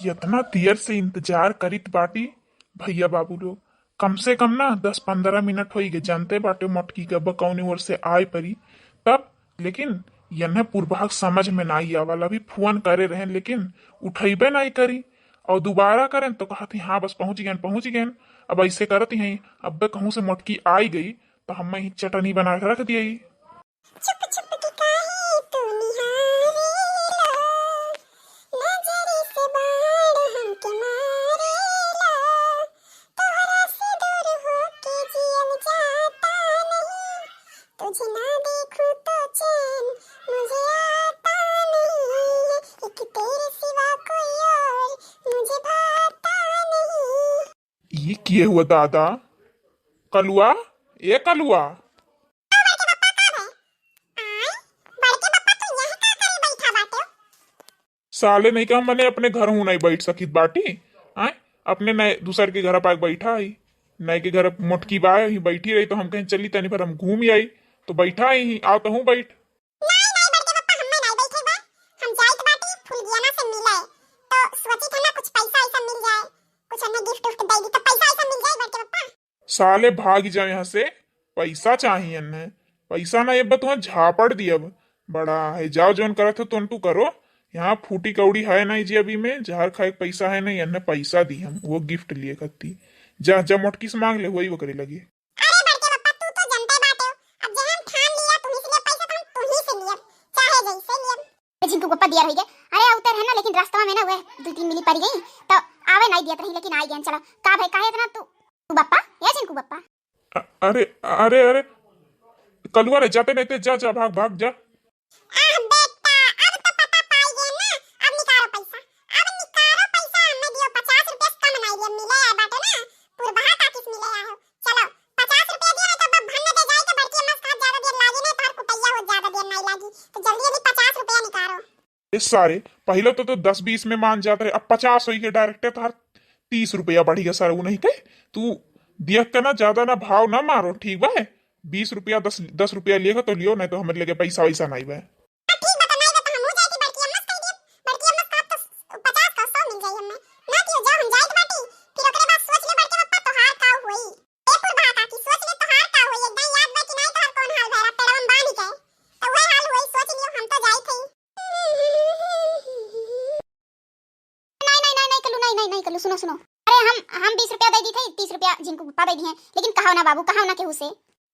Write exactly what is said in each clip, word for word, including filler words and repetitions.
यतना देर से इंतजार करित बाटी भइया बाबू लोग, कम से कम ना दस पन्द्रह मिनट होई गए। जानते बाटे मोटकी के अब कौनी ओर से आए परी तब, लेकिन यन्हे पुरभाग समझ में नाई आवल। अभी फोन करे रहेन लेकिन उठैबे नाई करी, और दोबारा करेन तो कहत ही, "हाँ बस पहुँच गएन, पहुँच गएन।" अब ऐसे करत ही, अब कहूँ से मोटकी आई गई तो हम ही चटनी बना के रख दिए। छुप छुप के काहे तू निहारेला, नजर से बाण हमके मारेला, तोहरा से दूर होके जियल जाता नहीं, तुझे ना देखूं तो चैन मुझे आता नहीं, एक तेरे सिवा कोई और मुझे भाता नहीं। ये किए हुआ दादा? कलुआ, ए कलुआ। बड़के पप्पा का भे? आय, बड़के पप्पा तू यहाँ का करे बैठा बाटे? साले नहीं का मने अपने घर हूँ नहीं बैठ सकित बाटी। आय, अपने नए दूसर के घर पाक बैठा ही। नए के घर मोटकी बा ही बैठी रही तो हम कहें चली तनी भर हम घूम आई। तो बैठा ही, आओ तो हूँ बैठ। नाई, नाई बड़के पप्पा, हम्मे नाई बैठे बा। हम जाइत बाटी फुलगियाना से मिले। तो सोचित है ना कुछ पैसा ऐसा मिल जाए, कुछ हमें गिफ्ट उफ्ट दे दी तो पैसा ऐसा मिल जाए बड़के पप्पा। साले भाग जाओ यहाँ से, पैसा चाहिए न, पैसा ना ये तुम झापड़ दियब। बड़ा है, जाओ जौन करत हो तोन तू करो। यहाँ फूटी कौड़ी है नहीं जी, अभी में जहर खाए के पैसा है नहीं, एन्ने पैसा दी हम वो गिफ्ट लिए खत्ती। जा जा मोटकी से मांग ले, वही वो करे लगी। अरे बड़के पप्पा, तू तो जनते बाटे हो, अब जे हम ठान लिया तुही से लिए पैसा तो हम तुही से लिए, चाहे जैसे लिए। ए झिनकू पप्पा दिया रही गए, अरे उतर है ना, लेकिन रास्ता में ना हुए दो तीन मिली पड़ गई तो आवे नहीं दियत रही, लेकिन आई गए। चलो का भाई, काहे इतना तू, तू पप्पा या झिनकू पप्पा? अ-, अरे अरे अरे कलुआ रे, जाते नहीं ते जा जा, भाग भाग जा। आह बेटा, अब तो पता पाई गए ना, अब निकालो पैसा, अब निकालो पैसा, हमें दियो पचास रुपया से कम नहीं दियो, मिले आए बाटे ना, पुरबहा काकी से मिले आए हो, चलो पचास रुपया दियो, नहीं तो अब भन्ने दे जाए तो बड़की अम्मा से कहा ज्यादा देर लागी नहीं, तोहर कुटैया हो ज्यादा देर नहीं लागी, तो जल्दी जल्दी पचास रुपया निकालो। ए सारे, पहिले तो, तो दस बीस में मान जात रहे, अब पचास होई के डायरेक्टे तोहार तीस रुपया बढ़ी गया सारे। वो नहीं कहे, तू दियक के ना ज्यादा ना भाव ना मारो, ठीक बा? बीस रुपया, दस, दस रुपया लिएगा तो लियो, नहीं तो हमारे लगे पैसा वैसा नहीं बा। हाँ, ठीक बा, तो नहीं बा, तो हमहू जाई थी बड़की अम्मा से कह दिए, बड़की अम्मा से कहब तो पचास का सौ मिल जाई हमें। ना दियो, जाओ, हम जाइत बाटी, फिर ओकरे बाद सोच ले बड़के पप्पा तोहार का होई। ए पुरबहा काकी, सोच ले तोहार का होई, एकदम याद बा कि नहीं तोहार कौन हाल भैरा, पेड़वा में बांध के, तो वह हाल होई, सोच लियो, हम तो जाइत हई। नहीं, नहीं, नहीं, नहीं कलू, नहीं, नहीं, नहीं कलू, सुनो, सुनो। अरे हम, हम बीस रुपया दे दी थे, तीस रुपया झिनकू पप्पा दे दिए, लेकिन कहो ना बाबू, कहो ना केहू से।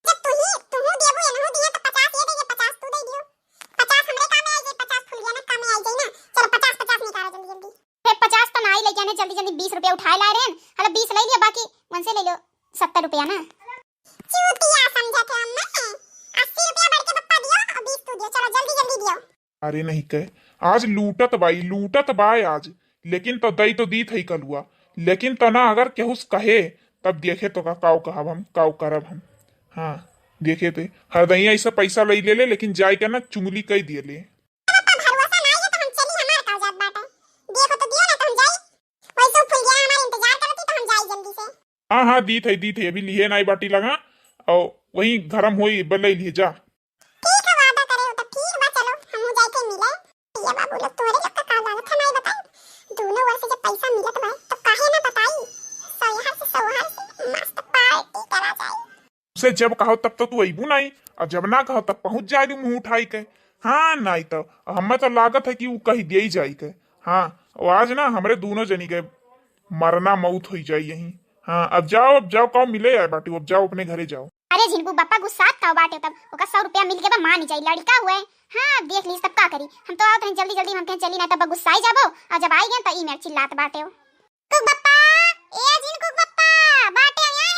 जब तू ही, तू ही देबू, एनहू दिए, तो पचास ये दे, ये पचास तू दे दियो। पचास हमरे काम में आई जाई, पचास फुलगियाना काम में आई जाई ना। चलो, पचास, पचास निकालो जल्दी, जल्दी। फिर पचास तो ना आई लेके आने, जल्दी, जल्दी बीस रुपया उठाए लाए रहे हैं। हलो, बीस ले लिया, बाकी उनसे ले लो सत्तर रुपया ना। चूतिया समझत है अम्मा, अस्सी रुपया बड़के पप्पा दियो और बीस तू दियो। चलो, जल्दी, जल्दी दियो। अरे नहीं कहे, आज लूटत बाई, लूटत बाय आज, लेकिन तो दई तो दी थई कलुआ, लेकिन तो ना अगर केहू से कहे, तब देखे तो का, काव कहब हम, काव करब हम। हाँ, देखे ते हरदइया ऐसा पैसा लई ले ले, लेकिन जाए के ना चुंगली कई दिए ले। अब तो भरोसा ना आइए तो हम चली, हमार का जात बाटे, देखो तो दियो ना तो हम जाई, वैसे फुलगियाना हमार इंतजार करती तो हम जाई जल्दी से। हाँ, हाँ, दी थई, दी थई, अभी लिहे नाई बाटी लगा, और वही गरम होई, बल्ले लिहे जा। ठीक है, वादा करे हो तो ठीक बा, चलो, हमहू जाए के मिले। ये बाबू लोग, तोहरे लोग का का लागत है, नाई बताई। दोनों ओर से जब पैसा मिलत बा, तो काहे ना बताई? सौहर से, सौहर से मस्त पार्टी करा जाए। उसे जब कहो तब तो तू अइबू नाई, और जब ना कहो तब पहुँच जाए मुँह उठाई के। हाँ, नाई तो हमें तो लागत है कि वो कही दिए ही जाई के। हाँ, और आज ना हमरे दोनों जनी के मरना मौत होई जाई यहीं। हाँ, अब जाओ, अब जाओ, काव मिले आए बाटी, अब जाओ अपने घरे जाओ। अरे झिनकू बप्पा गुस्सात काव बाटे, तब ओका सौ रुपया मिल के बा, मान जाई, लड़का हुए। हाँ, देख लीस तब का करी, हम तो आवत रही जल्दी जल्दी, हम कहें चली ना, तब गुस्साई जाबो, और जब आई गए तो ई मेर चिल्लात बाटे हो। कुक बप्पा, ए झिनकू बप्पा, बाटे आया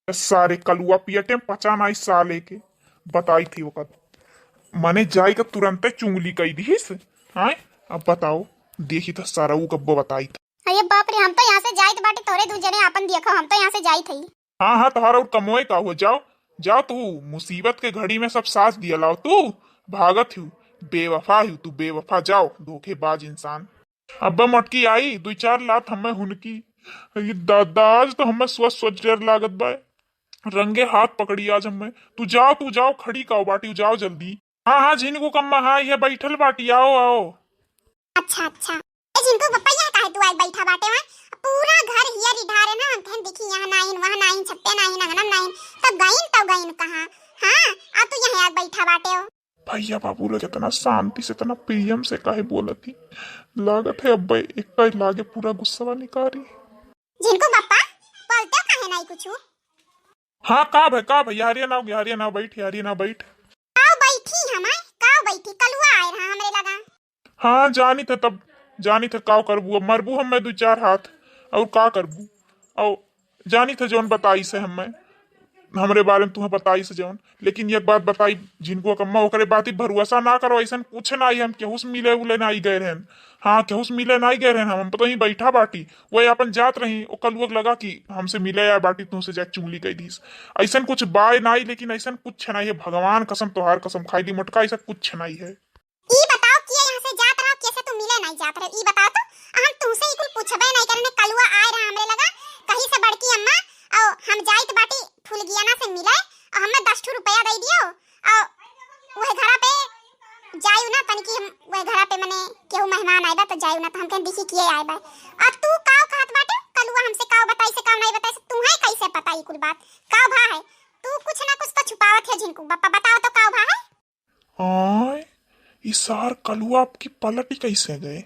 है। सारे कलुआ पियटे पचा नाई साले के, बताई थी ओकर। मने जाई के तुरंते चुंगली कई दिहिस। हाँ, अब बताओ, देखी तो सारा ऊ कब्बो बताई था। अरे बाप रे, हम तो यहाँ से जाइत बाटे, तोरे दू जने आपन देखो, हम तो यहाँ से जाइत हई। हाँ, हाँ, तोहार और कमोए का हो, जाओ, जाओ तू, मुसीबत के घड़ी में सब साथ दिया लाओ तू, भागत हूँ, बेवफा हूँ तू, बेवफा, जाओ, धोखेबाज इंसान। अब्बा मोटकी आई, दुई चार लात हमें हुनकी। ये दादा, आज तो हमें सोच सोच डर लागत बा। रंगे हाथ पकड़ी आज हमें। तू जाओ, तू जाओ, खड़ी काव बाटी, जाओ जल्दी। हाँ, हाँ, झिनकू कम्मा, हाँ, ये बैठल बाटी, आओ, आओ। अच्छा, अच्छा। ए, झिनकू बप्पा, ये का बैठा बाटे वहाँ। पूरा घर हियर इधारे ना, हम कहन देखी यहाँ नाइन, वहाँ नाइन, छत्ते नाइन, अंगनम नाइन, तब गइन, तब गइन कहाँ? हाँ, अब तू यहाँ आके बैठा बाटे हो। भैया बाबू लोग इतना शांति से, इतना प्रेम से काहे बोलत ही? लागत है अब्बे एक लागे पूरा गुस्सा निकारी। झिनकू बप्पा, बोलते हो काहे नहीं कुछ? हाँ, का भाई, का भाई, हरिया नाव, हरिया नाव बैठ, हरिया नाव बैठ। काव बैठी हमाय, काव बैठी, कलुआ आए रहा हमरे लगा। हाँ, जानी थे तब, जानी थे काव करबू, अब मरबू हमें दू चार हाथ, और का करबू? और जानी थे जौन बताई से हमें, हमरे बारे में तुहें बताई से जौन, लेकिन एक बात बताई, झिनकुआ कम्मा, ओकरे बात ही भरोसा ना करो, ऐसन कुछ ना आई, हम केहू से मिले उले ना आई गए रहन। हाँ, केहू से मिले ना आई गए रहन, हम, हम तो यहीं बैठा बाटी, वही अपन जात रही, ओ कलुआ के लगा कि हमसे मिले आए बाटी, तुमसे जाके चुगली कह दीस। ऐसन कुछ बाय नाई, लेकिन ऐसन कुछ नाई है, भगवान कसम, तोहार कसम खाई ली मोटका, ऐसा कुछ नाई है। ई बताओ कि यहाँ से जात रहो, कैसे तू मिले नहीं जात रहे, ई बताओ तो। हम तुमसे ई कुल पूछबे नहीं करने, कलुआ आए रहा हमरे लगा, कहीं से बड़की अम्मा, और हम जाइत बाटी फुलगियाना से मिले, और हमें दस ठो रुपया दे दियो, और वह घरा पे जायु ना, तनिकी हम वह घरा पे मने केहू मेहमान आए बा तो जायु ना, तो हम कहें देखी किए आए बा। और तू काव कहत बाटे, कलुआ हमसे काव बताई से, काव नहीं बताई से, तुहें कैसे पता ई कुल बात? काव भा है? तू कुछ ना कुछ तो छुपावत है झिनकू बप्पा, बताओ तो काव भा है? आय, ई सार कलुआ आपकी पलटी कैसे गए?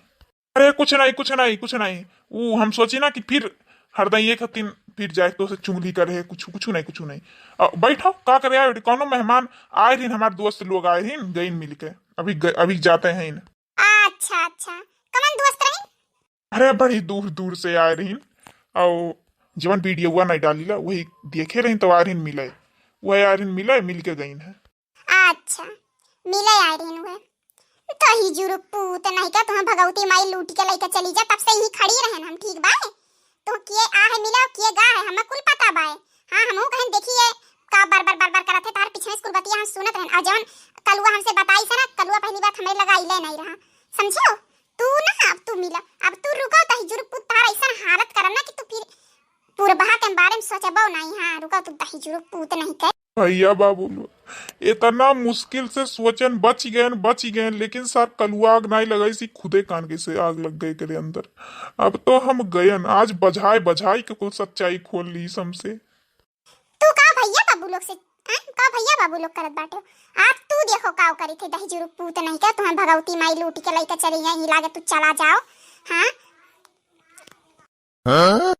अरे कुछ नहीं, कुछ नहीं, कुछ नहीं। ऊ हम सोची ना कि फिर हरदई एक हफ्तिन फिर जाए तो से चुगली करे है, कुछ, कुछ नहीं, कुछ नहीं। अ, बैठो, का करे आए, कौनो मेहमान आए रहीन, हमार दोस्त लोग आए रहीन, गइन मिल के, अभी ग-, अभी जाते हैं इन। अच्छा, अच्छा, कमन दोस्त रहीन? अरे बड़ी दूर दूर से आए रहीन, और जवन वीडियोवा नहीं डालीला वही देखे रहीन तो आए रहीन मिले, वही आए रहीन मिले, मिल के गइन है। अच्छा, मिले आए रहीन हुए। दही जुरुक पूत नहीं का, तुहाँ भगवती माई लूट के लेके चली जा, तब से यही खड़ी रहन हम, ठीक बाय? तो किए आ है मिले, किए गा है, हमें कुल पता बाय। हाँ, हमहू कहन देखिए का बर बर बर बर करत है, तार पीछे में स्कूल बतिया हम सुनत रहन। और जवन कलुआ हमसे बताई से ना, कलुआ पहली बात हमरे लगा इले नहीं रहा, समझो? तू ना, अब तू मिला, अब तू रुको, दही जुरुक पूत, तार ऐसा हालत करम ना कि तू फिर पुरबहा के बारे में सोचबो नहीं। हाँ, रुको, तू दही जुरुक पूत नहीं कर। भैया बाबू लोग, इतना मुश्किल से सोचन, बच गए, बच गए, लेकिन सार कलुआ आग नहीं लगाई सी, खुदे कान के से आग लग गए करे अंदर। अब तो हम गयन, आज बजाय बजाय के कुल सच्चाई खोल ली हमसे। तू का भैया बाबू लोग से, हाँ? का भैया बाबू लोग करत बाटे? आज तू देखो काव करी थे, दही जुरुक पूत नहीं का, तुम्हें भगवती माई लूट के लेके चली गई, लागे तू चला जाओ। हाँ, हाँ?